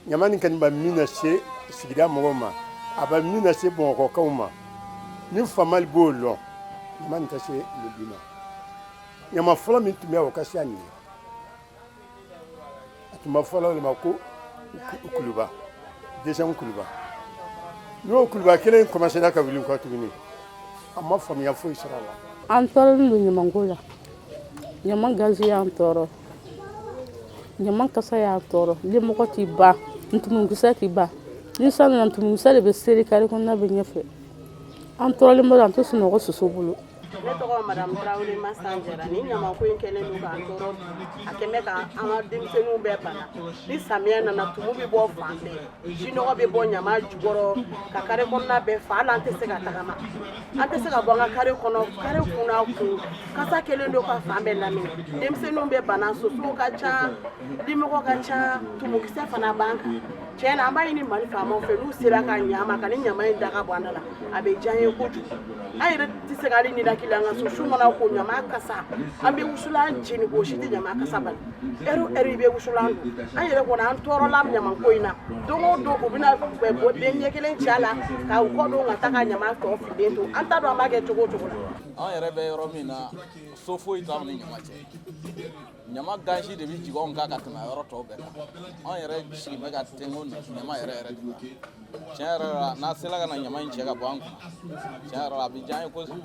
Ɲama nin kɔni bɛ min lase sigida mɔgɔw ma, a bɛ min lase Bamakɔkaw ma, ni faamalu b'o lɔn, ɲama nin tɛ se bi ma. Ɲama fɔlɔ min tun bɛ, o ka siya nin ye, a tun bɛ fɔlɔ o de ma ko kuluba, deuxième kuluba. N'o kuluba kelen commencera ka wuli kɔ tuguni, an ma faamuya foyi sɔrɔ a la. An tɔɔrɔlen don ɲamanko la. Ɲama gazi y'an tɔɔrɔ, ɲama kasa y'an tɔɔrɔ. Limɔgɔ t'i ban, ntumukisɛ t'i ban. Ni san nana, ntumukisɛ de bɛ seri kari kɔnɔna bɛ ɲɛfɛ. An tɔɔrɔlen bɛ, an tɛ sunɔgɔ soso bolo. Ne tɔgɔ Madame Tarawele Masan Jara. Ni ɲamako in kɛlen don k'an tɔɔrɔ bi, a kɛn bɛ ka an ka denmisɛnninw bɛɛ bana. Ni samiya nana, tumu bɛ bɔ fan bɛɛ, jinɔgɔ bɛ bɔ ɲama jukɔrɔ ka kare kɔnɔna bɛɛ fa. Hali an tɛ se ka tagama, an tɛ se ka bɔ an ka kare kɔnɔ. Kare kunna kun kasa kɛlen don ka fan bɛɛ lamini. Denmisɛnninw bɛ bana, sosow ka ca, limɔgɔ ka ca, tumukisɛ fana b'an kan. Tiɲɛ na, an b'a ɲini Mali faamaw fɛ, n'u sera ka ɲa ma ka ni ɲama in daga bɔ an da la, a bɛ diya an ye kojugu. An yɛrɛ tɛ se ka hali ninakili an ka so. Su mana ko, ɲama kasa, an bɛ wusulan jeni k'o si tɛ ɲama kasa bali. Ɛri o ɛri, i bɛ wusulan don. An yɛrɛ kɔni, an tɔɔrɔla ɲamanko in na. Don o don, u bɛna bɔ den ɲɛ kelen ci a la ka u kɔ don ka taa ka ɲama tɔ filen to. An t'a dɔn an b'a kɛ cogo o cogo la. An yɛrɛ bɛ yɔrɔ min na, so foyi t'anw ni ɲama cɛ. Ɲama gansi de bɛ jigin anw kan ka tɛmɛ yɔrɔ tɔw bɛɛ kan. Anw yɛrɛ sigi bɛ ka tengo ɲama yɛrɛ yɛrɛ de la. Tiɲɛ yɛrɛ la, n'a sera ka na ɲama in cɛ ka bɔ an kunna, tiɲɛ yɛrɛ la, a bɛ diya an ye kojugu.